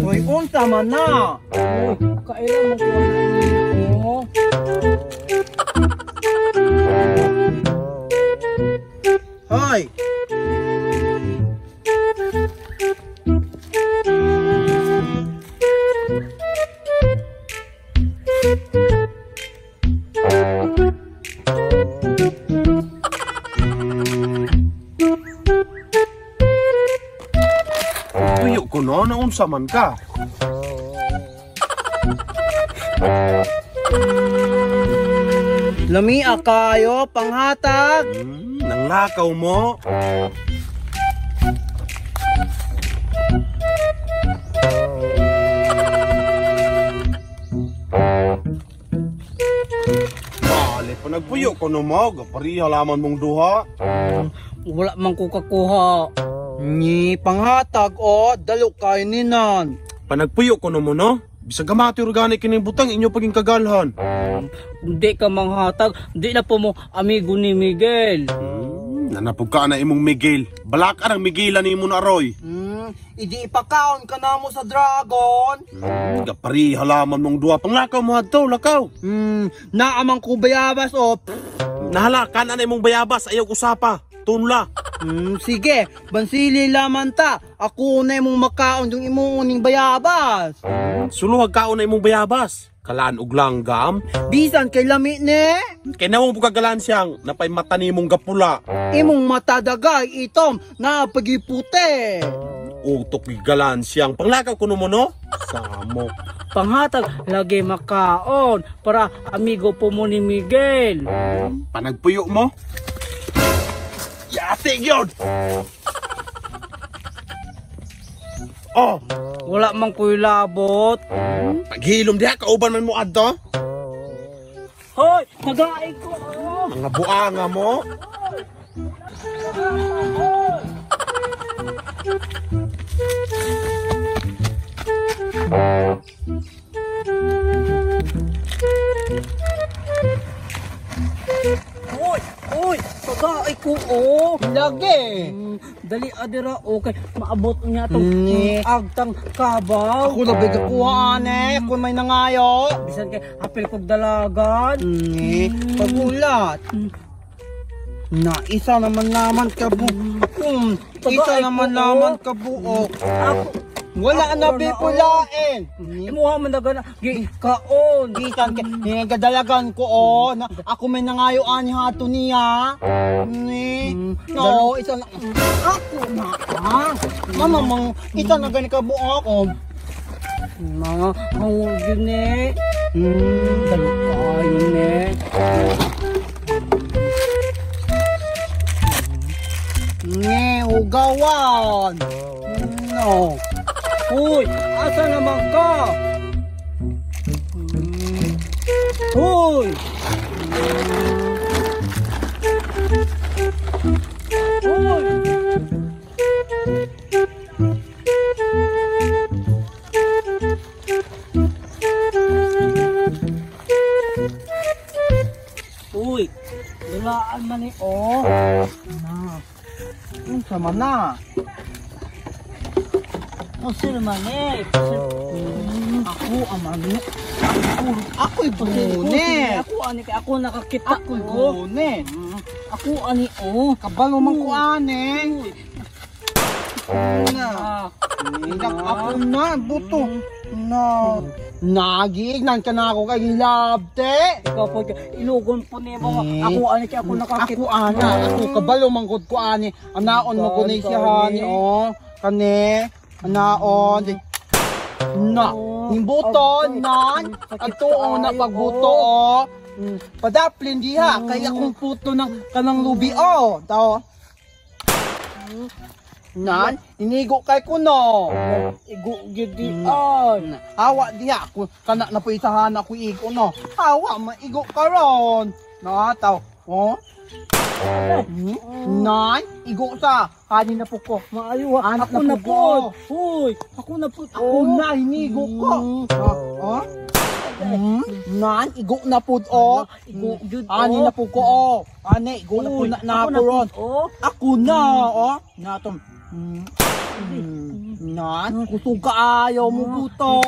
Hoy, unsa man na? Uy, kailan mo ko? Oh. Hoy. Tuyo ko no, naunsa man ka. Lamia kayo panghatag. Nanglakaw mo. Bale, pa nagpuyo ko no mo, gapariha laman mong duha. Wala man ko kakuha. Ni panghatag o dalo kayo ninan. Panagpuyo ko no mo no? Bisag gamati organic kining butang inyo paging kagalhan. Hindi ka manghatag, di na po mo amigo ni Miguel. Nanapog ka na imong Miguel. Balak ang Miguelan nimo na aroy. Idi ipakaon ka na mo sa dragon. Gapariha laman mong duha. Panglakaw mo adto, lakaw. Naamang ko bayabas o. Nahala kan na imong bayabas ayaw usapa. Tunla. Sige, bansili laman ta. Ako na imong makaon yung imong bayabas. Suluhag kaon na imong bayabas. Kalaan og langgam. Bisan kay lami ni. Kay nawong bukagalan siyang napay mata nimong gapula. Imong mata dagay itom na pagiputi. Utok gigalan siyang panglakaw kuno mo no. Samo. Panghatag lagi makaon para amigo po mo ni Miguel. Panagpuyo mo. Yate gyud. Oh, Wala man ko'y labot. paghilom diha kauban man mo adto. Hoy, nagaay ko. Oh. Mga buanga mo. Uy, uy, nagaay ko oh. Lagi. Dali adira okay, maabot niya tong Ni. agtang kabaw. Ako na biga kuha ane, kung may nangayo. Bisan kay apil kog dalagan. Ni, pagulat. Na, isa naman naman kabu. Isa Tagay naman ko, naman oh. kabuok. Ako Wala Ako na na, bipulain. imuha man na gana gi kaon. Bisan kay gadalagan ko oh, na ako may nangayo ani hato niya. Ni, no, isa na ako na. Ah, mama mang isa na gani kabuok oh. Mga hangol gyud ni. Dalo kayo ni. Ni, ugawan. No. Uy, asa naman ka? Uy! Uy! Uy, dulaan man ni oh. Na. Unsa man na? Pusil man eh. Ako ang mani. Ako'y gune. Ako ani kay ako nakakita. Ako'y gune. Ako ani oh. Kabalo man ko ane. Na. Ah, Ako na, buto. Na. Nagiignan ka na ako kay Hilabte. Ikaw po, ilugon po nimo. Eh. Ako ani kay ako nakakita. Ako ana, ako kabalo man gud ko ani. Anaon mo ko ni siya hani oh. Kani, anaon. Na, nimbuto nan. Adto na pagbuto oh. Padaplin diha kay akong puto ng kanang lubi oh. Tao. Nan, inigo kay kuno. Igo gyud di ay. Hawa diha kung kana na po isahan ako igo no. Hawa maigo karon. Na taw. Oh. Nan, igo sa. Ani na po ko. Maayo ha. Anak Ako na na po po. Uy, ako na po. Ako na, hinigo ko. Ah, oh? Nan, igo na po, oh. Igo jud, oh. Ani na po ko, oh. Ani, igo na po Uy, na, na ako ako ron. po, oh. Ako na, oh. Natom. Nan, kusog ka ayaw mo buto.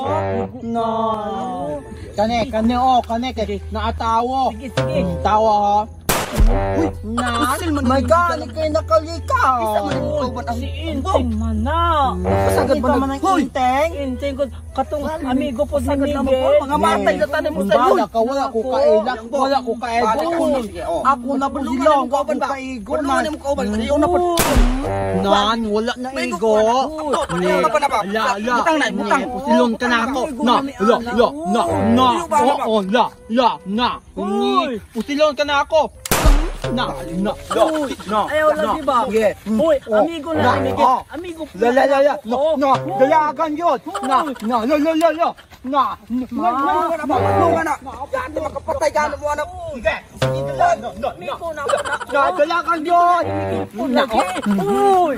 Nan. Kane, kane, oh, kane, kay naatawo. Sige, sige. Tawa, ha. Uy, nan, may gani kay nakalikaw. Si Inteng man na. Pasagad ba man ang Inteng? Inteng ko katong amigo po ni Pasagad na mo, Miguel. mga matay na tanim mo sa iyo. Wala ka, wala ko kaila, wala ko kaila. Balik ka, sige, oh. Ako na po sila, wala ko kaigo Bulungan man. mo kauban. Ayaw na po. Nan, wala na May igo. gusto na. Ayaw na pa na ba? La, la. Butang na, butang. Pusilon ka na ako. Na, la, la, na, na. Oo, la, la, na. Uy. Pusilon ka na ako. Na, na, la, na. Ayaw lang, di ba? Sige. Uy, Oh. amigo na ni Miguel. Oh. Amigo po. La la la la, no, Oh. no, dalagan yun. Na, na, la la la la, na, na, na, Bulungan na ba? Bulungan na. Dati makapatay ka na mo anak. Sige, sige, na, na, na, Amigo na po na. na, dalagan yun. Na, Na, Uy.